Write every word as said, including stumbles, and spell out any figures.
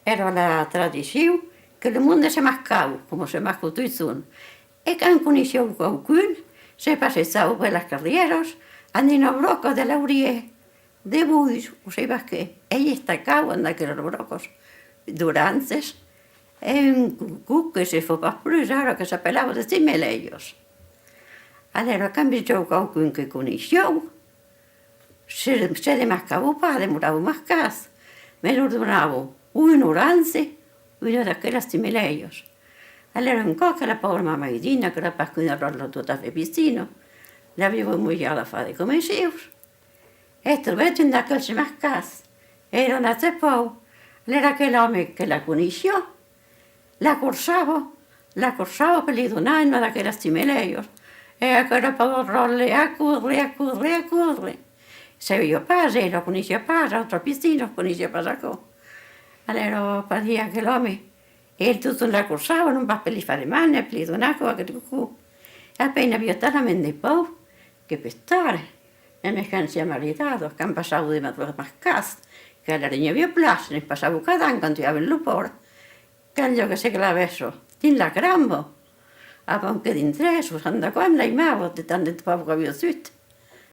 Èra la tradicion que lo monde se mascava, coma se mascan totjorn. E quand coneissián quauqu'un, se passejava per las carrièras amb una bròca de laurièr, de bois, o sai pas qué, e i estacava amb aquelas bròcas d'oranges, e un cocon que se fa pas plus ara, que s'apelava de cimelèias. Alèra, quand vesián quauqu'un que coneissián, se, se desmascava pas, demorava mascat, mès lor donava un orange, una d'aquelas cimelèias. Alèra un còp que la paura mama Idina, qu'èra pas qu'una ròtla tot a fait pichina, l'avián envoiada far de comissions, e trobèt un d'aqueles mascats, èra un atge paur, alèra aquel òme que la coneissiá, la corsava, la corsava per li donar una d'aquelas cimelèias. E aquela paura ròtla a córrer, a córrer, a córrer. Sabiá pas, ela coneissiá pas autra pichina, coneissiá pas aquò. Alèra pardiá aquel òme, e el totjorn la corsava, non pas per li far de mal, ne per li donar aquò, aquel cocon. E a pena aviá talament de paur que pestava. E mès quand siá maridada, quand passava de mas-, mascats, que alèra n'i aviá plan, ne'n passava cada an quand tuavan lo pòrc. Caliá que se clavèsse dins la cramba, avant que dintrèsse, o tant d'aquò, amb l'aimava, de tant de paur qu'aviá agut.